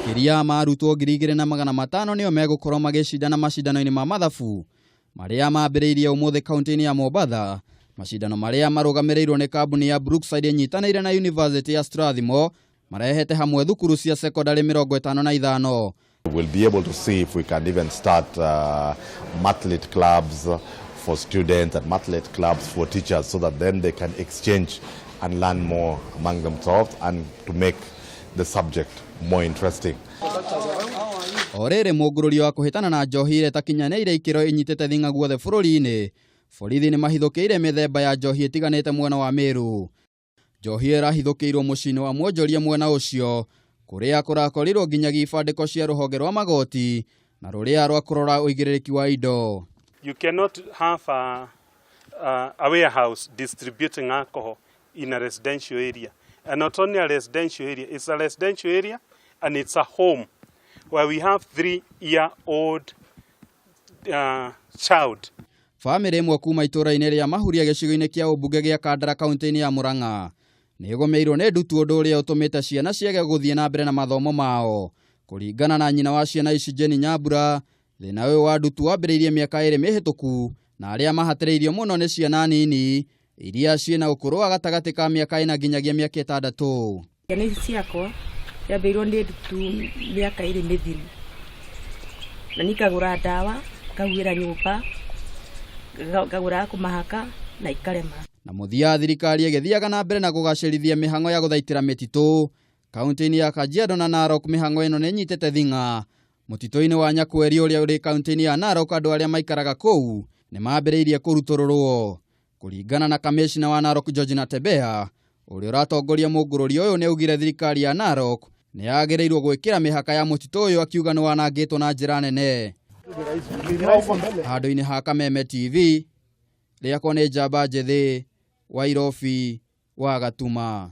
Makĩria ma arutwo 2500 nĩo megũkorwo magĩcindana macindano-inĩ ma mathabu marĩa mambĩrĩirie ũmũthĩ kaunti-inĩ ya Mombatha. Macindano marĩa marũgamĩrĩirwo nĩ kambuni ya Brookside ĩnyitanĩire na University ya Strathmore marehete hamwe thukuru cia sekondarĩ 55. We'll be able to see if we can even start mathlete clubs for students and mathlete clubs for teachers so that then they can exchange and learn more among themselves and to make the subject more interesting. O rĩrĩ mũngũrũrio wa kũhĩtana na njohi ĩrĩa ĩtakinyanĩire ikĩro ĩnyitĩte thing'a guothe bũrũri-inĩ, borithi nĩ mahithũkĩire mĩthemba ya njohi ĩtiganĩte mwena wa Meru. Njohi ĩyo ĩrahithũkĩirwo mũciĩ-inĩ wa mwonjoria mwena ũcio kũrĩa kũrakorirwo nginyagia ibandĩko cia rũhonge rwa magoti na rũrĩa rwa kũrora ũigĩrĩrĩki wa indo. You cannot have a warehouse distributing alcohol in a residential area. And not only a residential area, it's a residential area and it's a home where we have 3-year-old child. Bamĩrĩ ĩmwe kuma itũũra-inĩ rĩa Mahuria gĩcigo-inĩ kĩa ũmbunge gĩa Kandara kaunti-inĩ ya Murang'a nĩ ĩgũmĩirwo nĩ ndutu ũndũ ũrĩa ũtũmĩte ciana ciage gũthiĩ na mbere na mathomo mao. Kũringana na nyina wa ciana ici Jane Nyambura, thĩna ũyũ wa ndutu wambĩrĩirie mĩaka 2 mĩhĩtũku na arĩa mahatĩrĩirio mũno nĩ ciana nini iria ciĩna ũkũrũ wa gatagatĩ ka mĩaka 4 nginyagia mĩaka 6. Ciana ici ciakwa ciambĩirwo nĩ ndutu mĩaka 2 mĩthiru na niĩ ngagũra ndawa ngahuhĩra nyũmba ngagũra kũmahaka na ikarema. Na mũthia thirikari ĩgĩthiaga na mbere na kũgacĩrithia mĩhang'o ya gũthaitĩra mĩtitũ kaunti-inĩ ya Kajiado na Narok. Mĩhang'o ĩno nĩ ĩnyitĩte thing'a mũtitũ-inĩ wa Nyakweri ũrĩa ũrĩ kaunti-inĩ ya Narok. Andũ arĩa maikaraga kũu nĩ mambĩrĩirie kũrutũrũrwo. Kũringana na kamĩcina wa Narok George Natembeya ũrĩa ũratongoria mũngũrũri ũyũ, nĩ augire thirikari ya Narok nĩ yagĩrĩirwo gwĩkĩra mĩhaka ya mũtitũ ũyũ, akiuga nĩ wanangĩtwo na njĩra nene. Handũ-inĩ ha Kameme TV, rĩakwa nĩ Njamba Njĩthĩ wa Irobi wa Gatuma.